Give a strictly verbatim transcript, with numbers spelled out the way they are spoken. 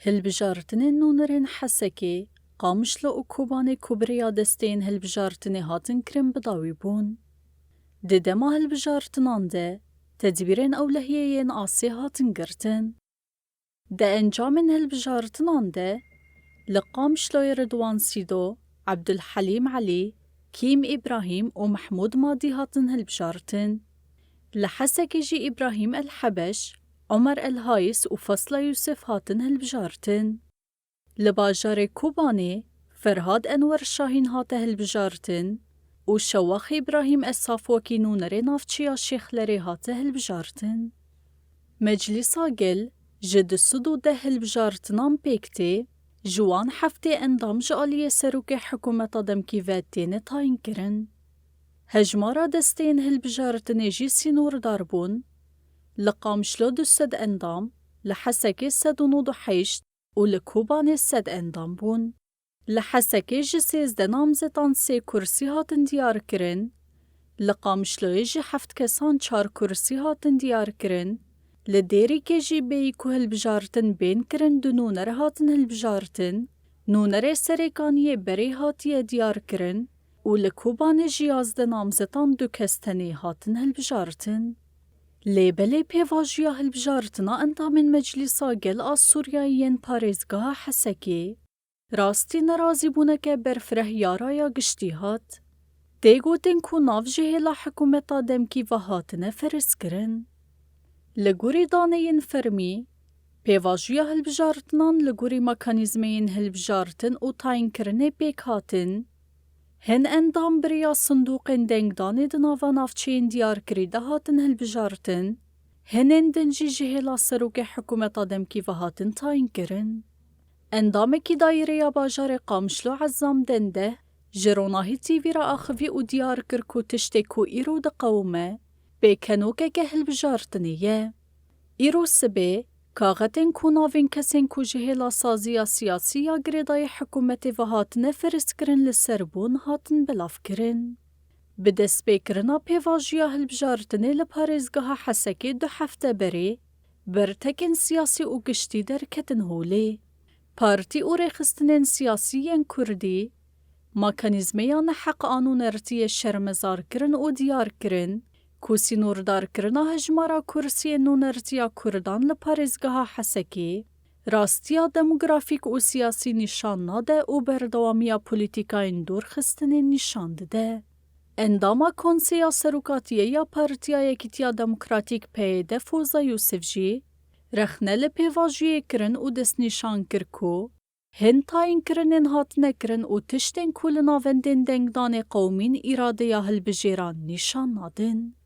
Hilbijartinên nûnerên Hesekê, Qamişlo û Kobanê ku bi rêya desteyên hilbijartinê hatin kirin bi dawî bûn. Di dema hilbijartinan de tedbîrên ewlehiyê yên asê hatin girtin. Di encamên hilbijartinan de li Qamişloyê Ridwan Sîdo, Ebdulhelîm Elî, Kîm Îbrahîm û Mehmûd Madî hatin hilbijartin. Li Hesekê jî Îbrahîm El Hebeş, Omer El Hayis û Fasla Yûsif hatin hilbijartin. Li bajarê Kobanê Ferhad Enwer Şahîn hate hilbijartin û Şewax Îbrahîm Esaf wekî nûnerê navçeya Şêxlerê hate hilbijartin. Meclîsa Gel ji du sed û deh hilbijartinan pêk tê, ji wan heftê endam ji aliyê serokê hikûmeta demkî ve têne tayînkirin. Hejmara desteyên hilbijartinê jî sînordar bûn. Li Qamişlo du sed endam, li Hesekê sed û nod û heşt û li Kobanê sed endam bûn. Li Hesekê ji sêzdeh namzetan sê kursî hatin diyarkirin, li Qamişloyê ji heft kesan çar kursî hatin diyarkirin, li Dêrikê jî bêyî ku hilbijartin bên kirin du nûner hatin hilbijartin, nûnerê Serêkaniyê berê hatiye diyarkirin û li Kobanê ji yazdeh namzetan du kes tenê hatin hilbijartin. Lê belê pêvajoya hilbijartina endamên Meclîsa Gel a Sûriyeyê yên parêzgeha Hesekê rastî nerazîbûneke berfireh ya raya giştî hat. Tê gotin ku nav ji hêla hikûmeta demkî ve hatine ferezkirin. Li gorî daneyên fermî, pêvajoya hilbijartinan li gorî mekanîzmeyên hilbijartin û tayînkirinê pêk hatin. Hin endam bi rêya sindûqên dengdanê di nava navçeyên diyarkirî de hatin hilbijartin, hinên din jî ji hêla serokê hikûmeta demkî ve hatin tayînkirin. Endamekî dayîreya bajarê Qamişlo Ezzam Dendeh ji Ronahî T V re axivî û diyar kir ku tiştê ku îro diqewime, pêkenokeke hilbijartinê ye. Îro sibê, kaxetên ku navên kesên ku ji hêla saziya siyasî ya girêdayî hikûmetê ve hatine ferezkirin li ser bûn hatin belavkirin. Bi destpêkirina pêvajoya hilbijartinê li parêzgeha Hesekê du hefte berê, bertekên siyasî û giştî derketin holê. Partî û rêxistinên siyasî yên Kurdî, mekanîzmeya neheq a nûnertiyê şermezar kirin û diyar kirin ku sînordarkirina hejmara kursiyên nûnertiya Kurdan li parêzgeha Hesekê rastiya demografîk û siyasî nîşan nade û berdewamiya polîtîkayên dûrxistinê nîşan dide. Endama Konseya Serokatiyê ya Partiya Yekîtiya Demokratîk P Y D Foza Yûsif jî rexne li pêvajoyê kirin û destnîşan kir ku hin tayînkirinên hatine kirin û tiştên ku li navendên dengdanê qewimîn îradeya hilbijêran nîşan nadin.